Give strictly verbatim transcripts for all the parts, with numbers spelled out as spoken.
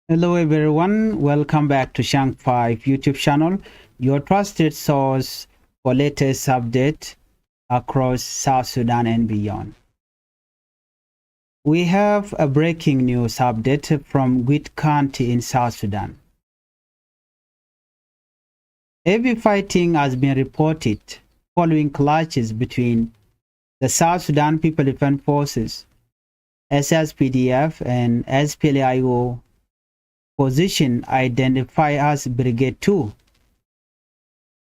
Hello everyone, welcome back to Channel five YouTube channel, your trusted source for latest update across South Sudan and beyond. We have a breaking news update from Gwit County in South Sudan. Heavy fighting has been reported following clashes between the South Sudan People Defense Forces, S S P D F, and S P L A I O position identified as Brigade two.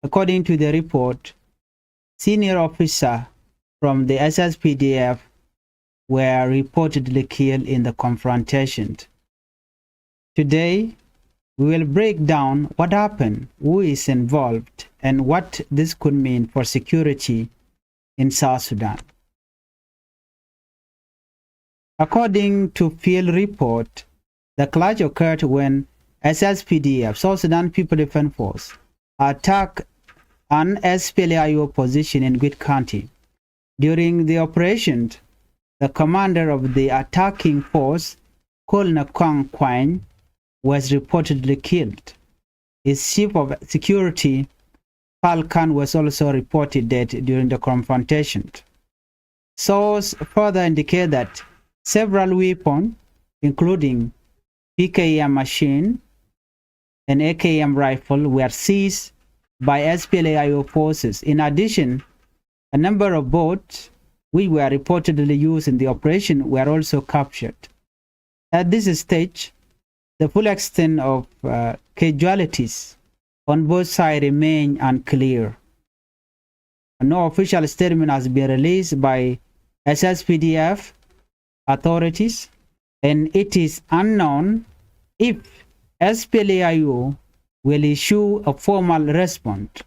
According to the report, senior officer from the S S P D F were reportedly killed in the confrontation. Today, we will break down what happened, who is involved, and what this could mean for security in South Sudan. According to field report, the clash occurred when S S P D F, South Sudan People Defense Force, attacked an S P L A I O position in Gwit County. During the operation, the commander of the attacking force, Colonel Kang Kwany, was reportedly killed. His chief of security, Falcon, was also reported dead during the confrontation. Sources further indicate that several weapons, including P K M machine and A K M rifle, were seized by S P L A I O forces. In addition, a number of boats which were reportedly used in the operation were also captured. At this stage, the full extent of uh, casualties on both sides remain unclear. No official statement has been released by S S P D F authorities, and it is unknown if S P L A I O will issue a formal response.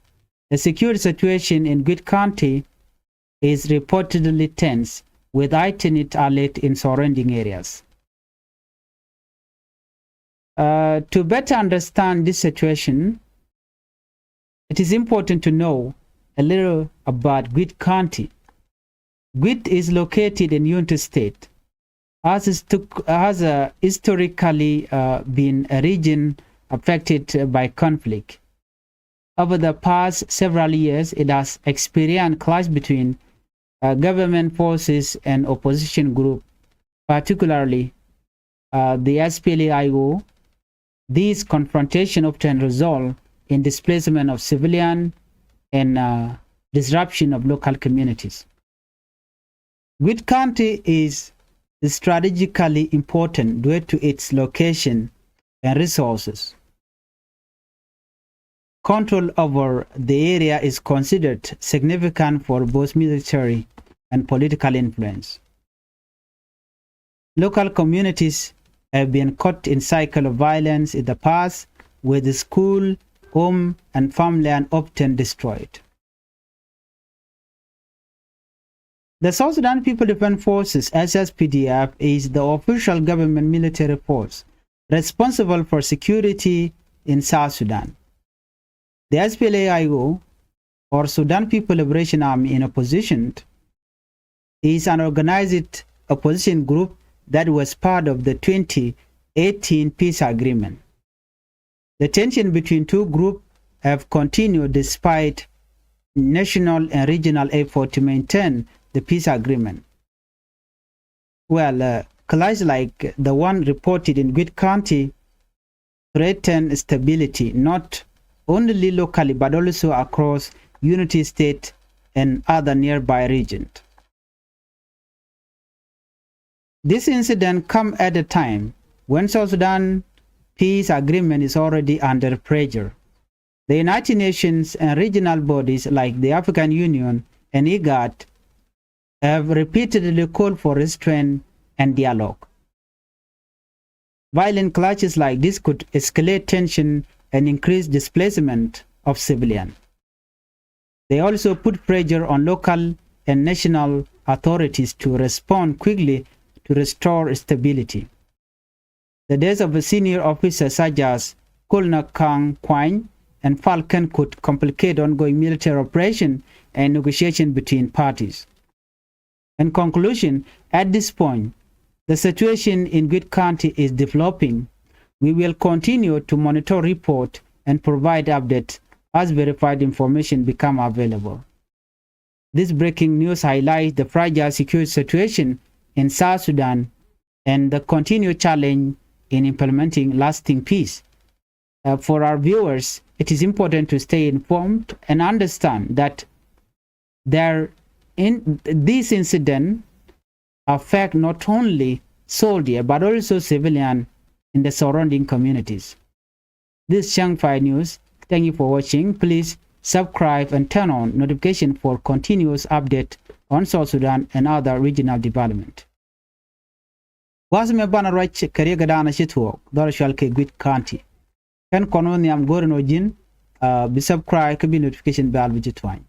The security situation in Gwit County is reportedly tense, with heightened alert in surrounding areas. Uh, to better understand this situation, it is important to know a little about Gwit County. Gwit is located in Unity State, has, histo- has uh, historically uh, been a region affected by conflict. Over the past several years, it has experienced clash between uh, government forces and opposition group, particularly uh, the S P L A I O. These confrontations often result in displacement of civilian and uh, disruption of local communities. Gwit County is strategically important due to its location and resources. Control over the area is considered significant for both military and political influence. Local communities have been caught in cycle of violence in the past, with school, home, and farmland often destroyed. The South Sudan People Defense Forces, S S P D F, is the official government military force responsible for security in South Sudan. The S P L A I O, or Sudan People Liberation Army in opposition, is an organized opposition group that was part of the twenty eighteen peace agreement. The tension between two groups have continued despite national and regional effort to maintain the peace agreement. Well, uh, clash like the one reported in Gwit County threaten stability not only locally but also across Unity State and other nearby regions. This incident come at a time when South Sudan peace agreement is already under pressure. The United Nations and regional bodies like the African Union and IGAD have repeatedly called for restraint and dialogue. Violent clashes like this could escalate tension and increase displacement of civilians. They also put pressure on local and national authorities to respond quickly to restore stability. The death of a senior officer such as Colonel Kang Kwany and Falcon could complicate ongoing military operation and negotiation between parties. In conclusion, at this point, the situation in Gwit County is developing We will continue to monitor report and provide update as verified information become available. This breaking news highlights the fragile security situation in South Sudan and the continued challenge in implementing lasting peace. Uh, for our viewers, it is important to stay informed and understand that there in, this incident affect not only soldier but also civilian in the surrounding communities. This Changfai News. Thank you for watching. Please subscribe and turn on notification for continuous update on South Sudan and other regional development. Gua̱a̱th mɛ banɛ ruac kɛ riɛk ɛ da̱a̱n a ci thuɔɔk dhɔr cual kɛ Guit County. Kɛn kɔn wä nhiam go̱o̱r ɛn ɣöö ji̱n, uh, bi subscribe kä bi notification bell bi ci tuany.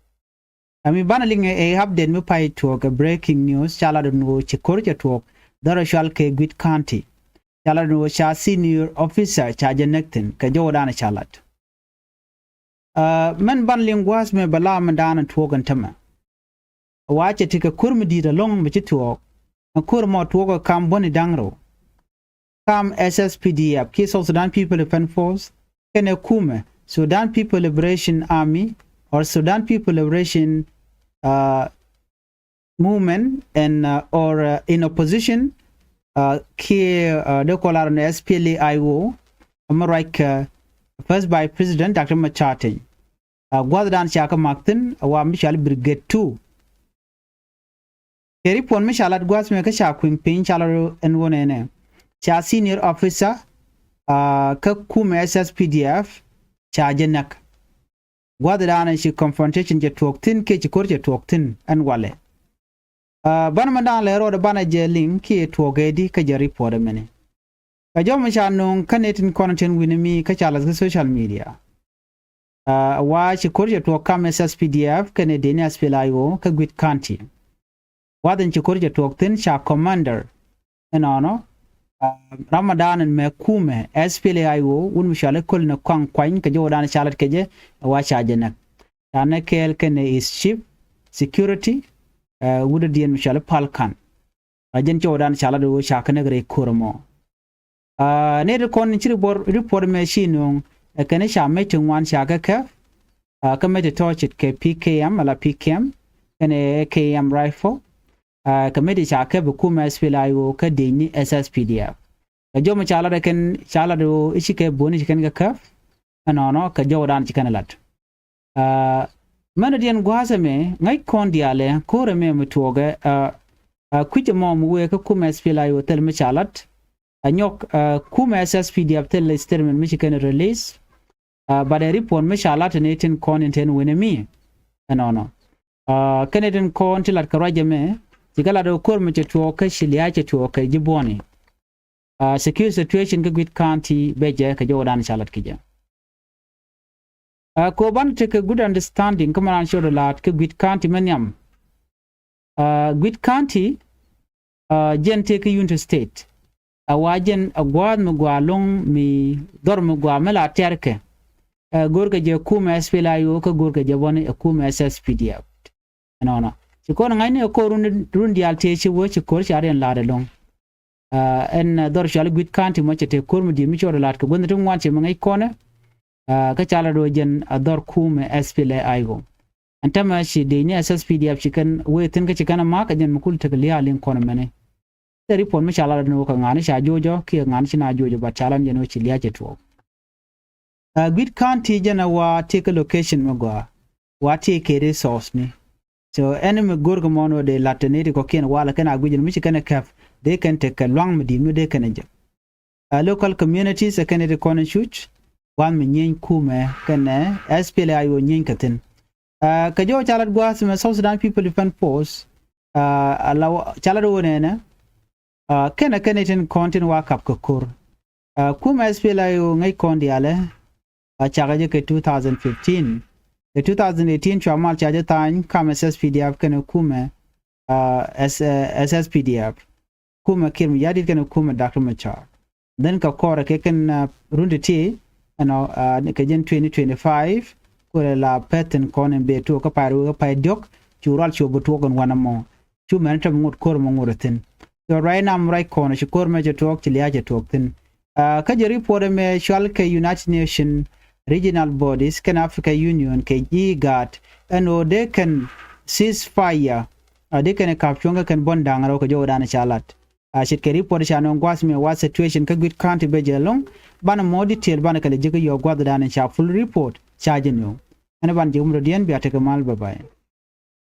Ɛ mi banɛ liŋ ɛ update mi pay tuɔɔk ɛ breaking news ca lat ɛn ɣöö ci ko̱r cɛ tuɔɔk dhɔr cual kɛ Guit County. Ca lat ɛn ɣöö ca senior officer ca jɛ näk thi̱n kɛ jɔwdan ca lat. Uh, mɛn banɛ liŋ gua̱a̱th mɛ bɛ la mɛn da̱a̱n tuɔɔk ɛn tämɛ. Wa cɛ ti kɛ ko̱r mi di̱i̱t ɛlɔ̱ŋ mi ci tuɔɔk. Ɛn ko̱r mɔ tuɔɔk ɛ kam buɔ̱ni da̱ŋ rɛw. Kam S S P D F kiɛ South Sudan People Defense Force kɛnɛ kumɛ Sudan People Liberation Army or Sudan People Liberation, uh, Movement and, uh, or, uh, in opposition, uh, kiɛ, uh, dee kɔl ar ni S P L A I O. Ɛmɛ ruac kɛ First Vice President Doctor Machar Teny. Uh, gua̱thdan ca kɛ mak thi̱n a wa mi cɔal Brigade two. Kɛ report mi ca lat gua̱a̱th mɛ kä ca kui̱ŋ piny ca lat ɛn ɣöö nɛnɛ ca senior officer, uh, kä kumɛ S S P D F ca jɛ näk. Gua̱thdan ci confrontation cɛ tuɔɔk thi̱n kiɛ ci ko̱r cɛ tuɔɔk thi̱n ɛn walɛ. Uh, banɛ mɛn da̱a̱n lɛ rɔɔdɛ banɛ jɛ liŋ kiɛ tuɔɔk ɛ di kä jɛ report ɛmɛni. Kɛ jɔmɛ ca nööŋ kä nɛy tin kɔn tin wi̱ni mi kä ca la̱th kä social media. Uh, wa ci ko̱r cɛ tuɔɔk kam S S P D F kɛnɛ deni S P L A I O kä Guit County. Gua̱th in ci ko̱r cɛ tuɔɔk thi̱n ca commander. Ɛnɔnɔ, uh, Ramadan in mɛ kumɛ S P L A I O wun mi cɔal i̱ Kolonel Kuaŋ Kuany kɛ jɔwdan ca lat kɛ jɛ, wa ca jɛ näk. Ca näk kɛɛl kɛnɛ is chief security, uh, wut diɛn mi cɔal i̱ Palkan. A jɛn cɔwdan ca lat ɣöö ca kɛ näk rɛy ko̱r ɛmɔ. Uh, nɛy ti kɔn ci report, report mɛ ci nööŋ ɛ kɛn ca mec ti ŋuan ca kɛ kɛp. Uh, kä mec ti tɔ̱ ce̱tkɛ P K M ala P K M kɛnɛ A K M rifle. Uh, kɛ mec ti ca kɛp ɛ kumɛ S P L A I O kä dec ni S S P D F. Kɛ jɔmɛ ca lat ɛ kɛn ca lat ɣöö i̱ ci kɛ buɔ̱ni ci kɛn kɛ kɛp. Ɛnɔnɔ kɛ jɔwdan ci kɛn lat. Uh, mɛn diɛn gua̱a̱th ɛmɛ ŋäc kɔn diaalɛ ko̱r ɛmɛ mi tuɔɔkɛ, uh, uh, kui̱c ɛmɔ mi wëë kä kumɛ S P L A I O thil mi ca lat. A nyɔk, uh, kumɛ S S P D F thil statement mi ci kɛn release. Uh, but ɛ report mi ca lat ni tin kɔn in ten wen ɛmi. Ɛnɔnɔ. Uh, kɛn tin kɔn ti lat kɛ ruac ɛmɛ ci kɛ lat ɛ ko̱r mi cɛ tuɔɔk kä ci lia̱a̱ cɛ tuɔɔk kɛ ji̱ buɔ̱ni. Uh, security situation kä Guit County bɛ jɛ kɛ jɔwdan ca lat kɛ jɛ. Uh, kɛ ɣöö banɛ tekɛ good understanding kä mɛ raan cot ɛ la̱a̱t kä Guit County mɛ nhiam. Uh, Guit County, uh, jɛn tëë kä Unity State. A wa jɛn a gua̱a̱th mi gɔaa lo̱ŋ mi dhɔr mi gɔaa mi la tɛrkɛ. Uh, go̱rkɛ jɛ kumɛ S P L A I O kä go̱rkɛ jɛ buɔ̱ni ɛ kumɛ S S P D F. Ɛnɔnɔ ci kɔn ŋa̱cni ɛ ko̱r run, run diaal tëë ci wä ci ko̱r ca riɛn la̱a̱t ɛlɔ̱ŋ. Uh, ɛn, uh, dhɔr cɔal i̱ Guit County mɔ cɛ tëë ko̱r mi di̱i̱t mi cɔɔd la̱a̱t kɛ guänh ti ŋuan cɛ mi ŋäc kɔnɛ. Uh, kä ca lat ɣöö jɛn a dhɔr kumɛ S P L A I O. Ɛn tämɛ ci dec ni S S P D F ci kɛn wee thi̱n kä ci kɛn a ma̱a̱k ɛ jɛn mi kul tekɛ lia̱a̱ liŋ kɔn ɛmɛni. Thil report mi ca lat ni wä kɛ ŋa̱a̱n i̱ ca jo̱o̱jɔ kiɛ ŋa̱a̱n i̱ ci na jo̱o̱jɔ, but ca lat ni jɛn wä ci lia̱a̱ cɛ tuɔɔk. Uh, Guit County jɛn a wa tëë kä location mi gɔaa, wa tëë kɛ resource ni. So ɛn mi go̱r kɛ mɔn wä dee lat ni ti kɔkiɛn walɛ kɛn a guic ni mi ci kɛn a kɛp dee kɛn tekɛ lua̱ŋ mi di̱i̱t mi dee kɛn a jɛ. Uh, local communities ɛ kɛn ti kɔn in cuc gua̱a̱th mi nyieeny kumɛ kɛnɛ S P L A I O nyieeny kɛ thi̱n. Uh, kɛ jɔw ca lat gua̱a̱th mɛ South Sudan People Defense Force, uh, a la ca lat wä nɛnɛ, uh, kɛnɛ kɛnɛ tin kɔn tin wa kap kɛ ko̱r. Uh, kumɛ S P L A I O ŋäc kɔn diaalɛ, uh, cakɛ jɛ kɛ two thousand fifteen. Kɛ two thousand eighteen cua mal ca jɛ tha̱a̱ny kam S S P D F kɛnɛ kumɛ, uh, S-, uh, S S P D F. Kumɛ Kiir Mayardit kɛnɛ kumɛ Doctor Machar. Then kɛ kɔrɛ kɛ kɛn, uh, run ti ti, you know, uh, kɛ jɛn twenty twenty-five, kulɛ la pɛthin kɔn in bee tuɔɔk kä pay rɛw kä pay diɔ̱k, cu rual cu bi tuɔɔk in wanɛ mɔ. Cu mɛn tɛm ŋot ko̱r mɔ ŋot thi̱n. So right now ruac kɔn ci ko̱r mɛ cɛ tuɔɔk, ci lia̱a̱ cɛ tuɔɔk thi̱n. Kä jɛ report ɛmɛ cual kɛ United Nations regional bodies kɛnɛ Africa Union kɛ IGAD ɛn ɣöö dee kɛn ceasefire, dee kɛn ɛ ka̱p cuɔ̱ŋ kɛ kɛn buɔ̱n da̱ŋ rɛw kɛ jɔwdan ca lat. A ce̱tkɛ report ca nööŋ gua̱th mɛ wa situation kä Gwi̱i̱t County bɛ jɛ lo̱ŋ. Banɛ more detail banɛ kɛ lɛ ji̱ kä yɔ̱ɔ̱k gua̱thdan ca full report ca jɛ nööŋ. Ɛn banɛ ji̱ wumrɔdiɛn bia tekɛ mal, bye bye.